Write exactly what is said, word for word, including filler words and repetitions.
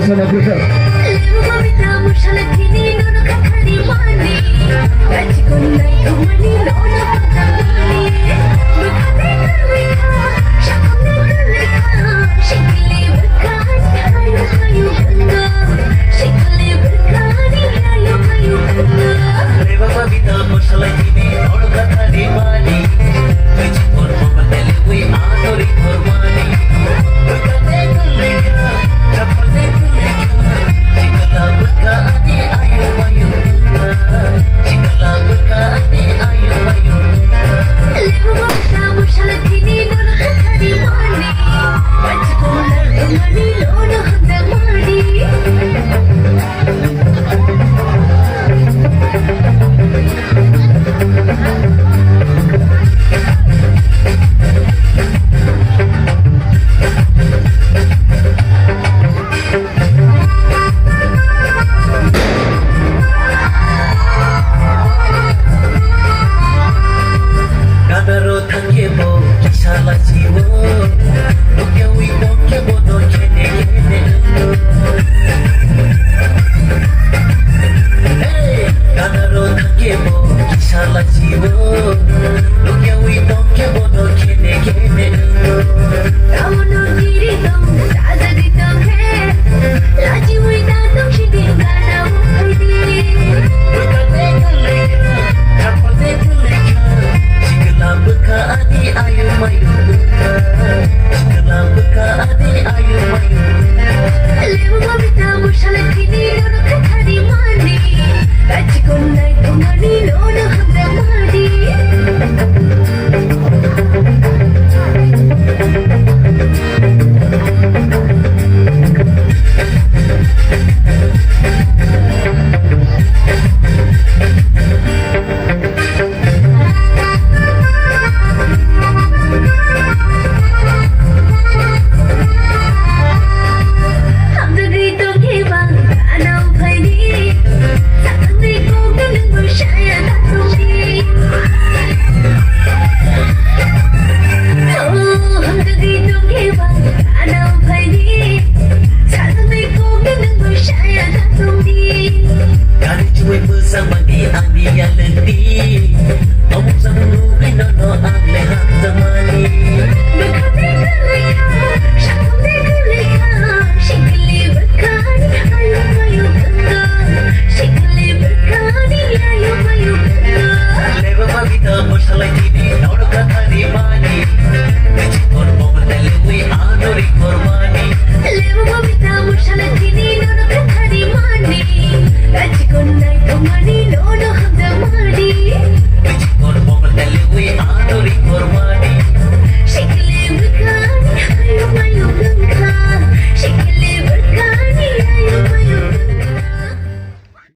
Sana bwkha. Kadaro thangkhe bo kisa lachiwo, nukyawi tongkhe bo do khene khene. Hey! Kadaro thangkhe bo kisa lachiwo, nukyawi tongkhe bo do khene khene. Taono kiri tong, sajagwi tongkhe, lachiwi ta tong sidi gana ukhidi. Sikla bwkha ani ayu mayu bwkha. Sikla bwkha ani ayu mayu bwkha. Lebu babita mushala kini nono kathari mani. Kachikon nai kumani nono hamda mani. Gari chuwi bwsa mani ani yalengdi. Omuk samung nugwi nono ang le hamjakmani. Bwkhani kwlwikha, sakni kwlwikha, sikli bwkhani ayu mayu kwlwikha, sikli bwkhani ayu mayu kwlwikha. Lebo babita bwsalai tini norok kathari mani. Kachikon bongor telewi anori kormani. Lebo babita bwsalai tini